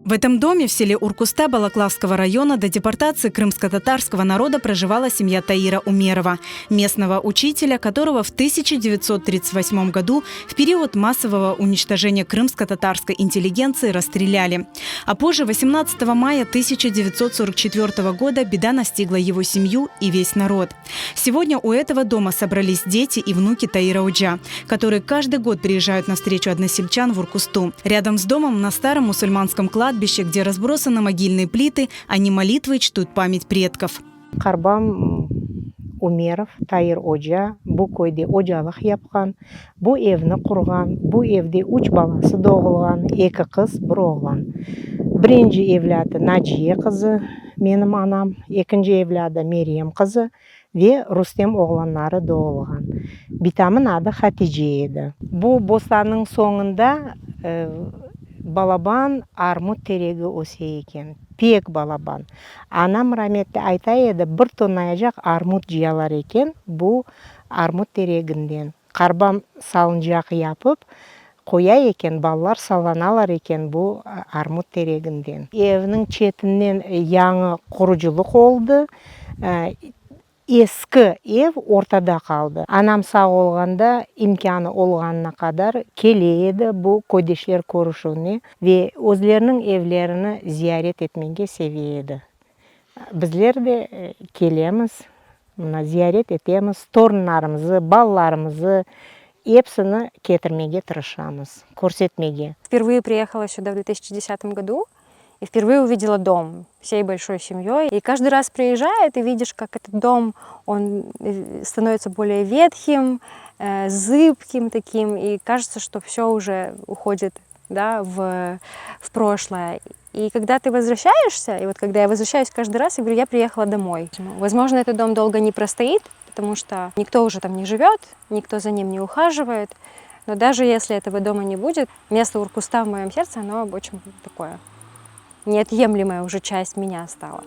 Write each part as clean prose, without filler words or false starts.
В этом доме в селе Уркуста Балаклавского района до депортации крымско-татарского народа проживала семья Таира Умерова, местного учителя, которого в 1938 году в период массового уничтожения крымско-татарской интеллигенции расстреляли. А позже, 18 мая 1944 года, беда настигла его семью и весь народ. Сегодня у этого дома собрались дети и внуки Таира Оджа, которые каждый год приезжают на встречу односельчан в Уркусту. Рядом с домом на старом мусульманском кладбище, где разбросаны могильные плиты, они молитвой чтут память предков. Qarbam Umerov Tair oca bu köyde ocalıq yapqan, bu evni qurğan, bu evde üç balası doğulğan, eki qız, bir oğlan. Birinci evlâdı Naciye qızı, menim anam, ekinci evlâdı Meryem qızı ve Rustem oğlanları doğulğan. Bitamın adı Hatice edi. Bu bostannıñ soñunda balaban armut teregi öse eken, pek balaban. Anam rametli ayta edi, bir tonnayacaq armut cıyalar eken bu armut tereginden. Qarbam salıncaq yapıp qoya eken, balalar sallanalar eken bu armut tereginden. Evniñ çetinden yañı qurucılıq oldı, eski ev ortada qaldı. Anam sağ olğanda, imkânı olğanına qadar kele edi bu köydeşler körüşüvine ve özleriniñ evlerini ziyaret etmege seve edi. Bizler de kelemiz, mına ziyaret etemiz, torunlarımızı, balalarımızı, epsini ketirmege tırışamız, körsetmege. Впервые приехала сюда в 2010 году и впервые увидела дом всей большой семьей. И каждый раз приезжая, ты видишь, как этот дом, он становится более ветхим, зыбким таким, и кажется, что все уже уходит, да, в прошлое. И когда ты возвращаешься, и вот когда я возвращаюсь каждый раз, я говорю, я приехала домой. Возможно, этот дом долго не простоит, потому что никто уже там не живет, никто за ним не ухаживает. Но даже если этого дома не будет, место Уркуста в моем сердце, оно очень такое неотъемлемая уже часть меня стала.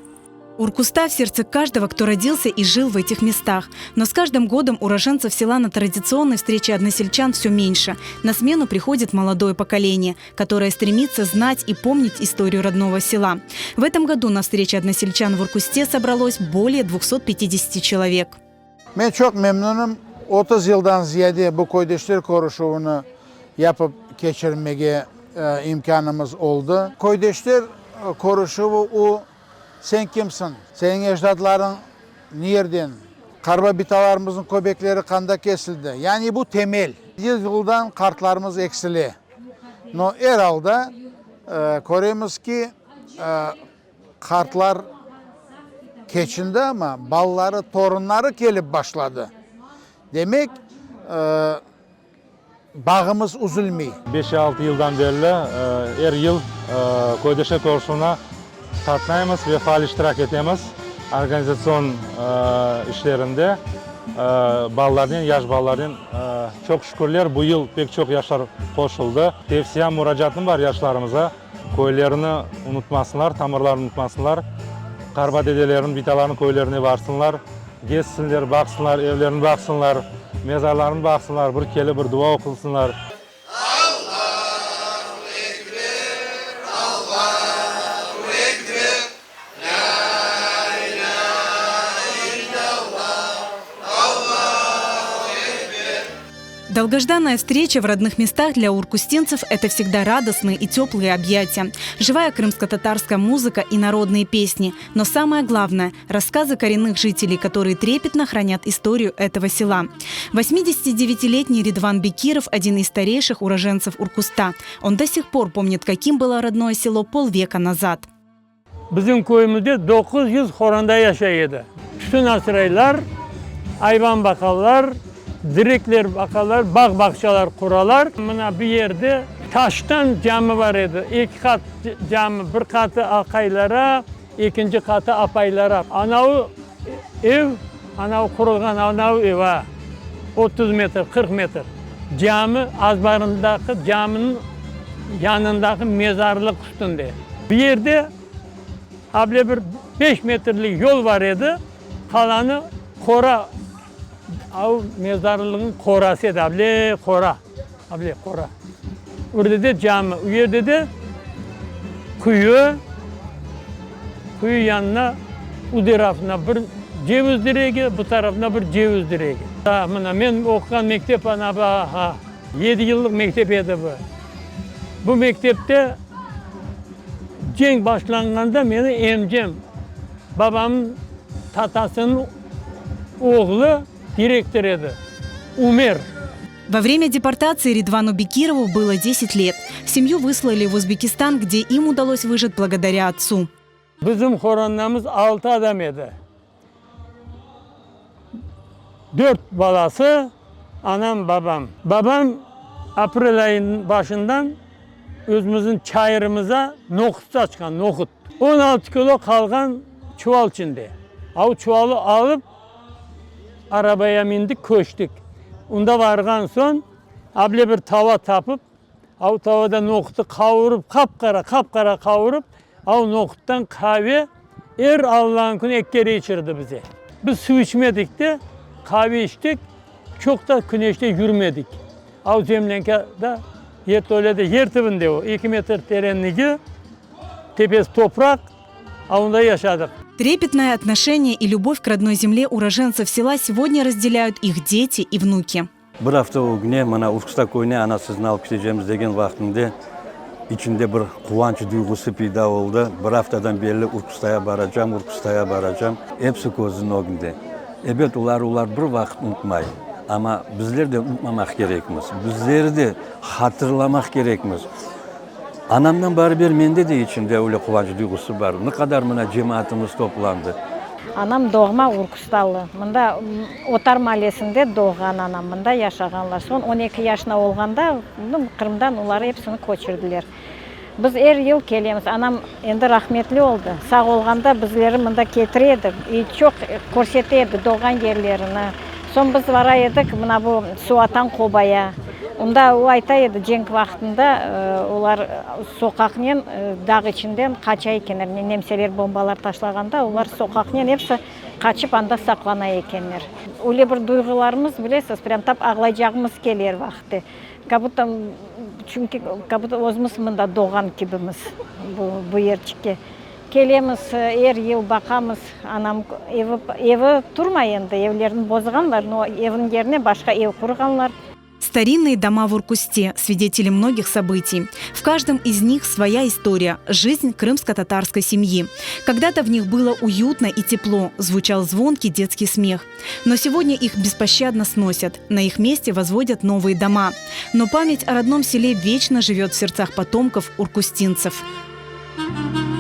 Уркуста в сердце каждого, кто родился и жил в этих местах. Но с каждым годом уроженцев села на традиционной встрече односельчан все меньше. На смену приходит молодое поколение, которое стремится знать и помнить историю родного села. В этом году на встрече односельчан в Уркусте собралось более 250 человек. Men çoq memnünim, 30 yıldan ziyade bu köydeşler körüşüvini yapıp keçirmege imkânımız oldı. Köydeşler körüşüvi o, sen kimsiñ, seniñ ecdatlarıñ ne yerden, qarba bitalarımıznıñ köbekleri qanda kesildi, yani bu temel. Yıl-yıldan qartlarımız eksile, no er alda köremiz ki, qartlar keçindi, amma balaları, torunları kelip başladı. Demek, bağımız üzülmey. Beş-altı yıldan berli er yıl köydeşler körüşüvine qatnaymız ve faal iştirak etemiz organizatsion işlerinde balalarnen, yaş balalarnen. Çoq şükürler, bu yıl pek çoq yaşlar qoşuldı. Tevsiyem, muracaatım bar yaşlarımıza, köylerini unutmasınlar, tamırlarını unutmasınlar, qarba dedeleriniñ, bitalarınıñ köylerine barsınlar, gezsinler, baqsınlar, evlerini baqsınlar, mezarlarını baqsınlar, bir kelip bir dua oqulsınlar. Allahu Ekber, Allahu Ekber, Lâ ilâhe illallah, Allahu Ekber. Долгожданная встреча в родных местах для уркустинцев – это всегда радостные и теплые объятия. Живая крымско-татарская музыка и народные песни. Но самое главное – рассказы коренных жителей, которые трепетно хранят историю этого села. 89-летний Ридван Бекиров – один из старейших уроженцев Уркуста. Он до сих пор помнит, каким было родное село полвека назад. Bizim köyümizde 900 qoranta yaşay edi. Tütün asraylar, ayvan baqalar, direkler baqalar, bağ-bağçalar quralar. Mına bu yerde taştan cami bar edi, eki qat cami, bir qatı aqaylara, ekinci qatı apaylara. Anavı ev, anavı qurulğan anavı ev, a, 30 metr, 40 metr. Cami azbarındaki caminiñ yanındaki mezarlıq üstünde. Bu yerde able bir beş metrlik yol bar edi, qalanı qora, av mezarlığıñ qorası edi, able qora, able qora. Urde de cami, u yerde de. Quyu, quyu yanına u tarafına bir ceviz diregi, bu tarafına bir ceviz diregi. Daa mına men oquğan mektep ana bu, yedi yıllıq mektep edi bu. Bu mektepte cenk başlanğanda meni emcem, babamnıñ tatasınıñ oğlu direktor edi, Umer. Во время депортации Ридвану Бекирову было 10 лет. Семью выслали в Узбекистан, где им удалось выжить благодаря отцу. Bizim qorantamız altı adam edi. Dört balası, anam, babam. Babam aprel ayınıñ başından özümizniñ çayırımıza nohut saçqan, nohut. 16 kilo qalğan çuval içinde. A o çuvalı alıp, arabaya mindik, köçtik. Onda varğan soñ, able bir tava tapıp, a o tavada nohutı qavurıp, qap-qara, qap-qara qavurıp, a o nohuttan qave er Allanıñ künü eki kere içirdi bize. Biz suv içmedik de, qave içtik, çoq da küneşte yürmedik. A o zemlânkada, yertolede, yer tübünde o, eki metr terenligi, tepesi topraq, a onda yaşadıq. Трепетное отношение и любовь к родной земле уроженцев села сегодня разделяют их дети и внуки. Bir afta ögüne mına Urkusta köyüne ana sizni alıp ketecemiz degen vaqtında içimde bir quvanç duyğusı peyda oldı. Bir aftadan berli Urkustaya baracam, Urkustaya baracam. Episi közüniñ ögünde. Ebet, olar, olar bir vaqıt unutmay. Amma bizler de unutmamaq kerekmiz. Bizler de hatırlamaq kerekmiz. Anamdan baraber mende de içimde öyle quvanç duyğusı bar. Ne qadar mına cemaatımız toplandı. Anam doğma Urkustalı. Mında Otar mallesinde doğğan anam, mında yaşağanlar. Soñ 12 yaşına olğanda, Qırımdan oları episini köçürdiler. Biz er yıl kelemiz. Anam endi rahmetli oldı. Sağ olğanda bizleri mında ketire edi i çoq körsete edi doğğan yerlerini. Soñ biz vara edik mına bu Suatan qobaya. Onda o ayta edi, cenk vaqtında olar soqaqnen dağ içinden qaça ekenler. Nemseler bombalar taşlağanda olar soqaqnen episi qaçıp anda saqlana ekenler. Öyle bir duyğularımız, bilesiz, prям tap ağlaycağımız kele er vaqıtte. Kak budto, çünki kak budto özümiz mında doğğan kibimiz bu bu yerçikke. Kelemiz, er yıl baqamız, anam evi, evi turmay endi, evlerini bozğanlar, no evniñ yerine başqa ev qurğanlar. Старинные дома в Уркусте – свидетели многих событий. В каждом из них своя история – жизнь крымско-татарской семьи. Когда-то в них было уютно и тепло, звучал звонкий детский смех. Но сегодня их беспощадно сносят, на их месте возводят новые дома. Но память о родном селе вечно живет в сердцах потомков уркустинцев. Thank you.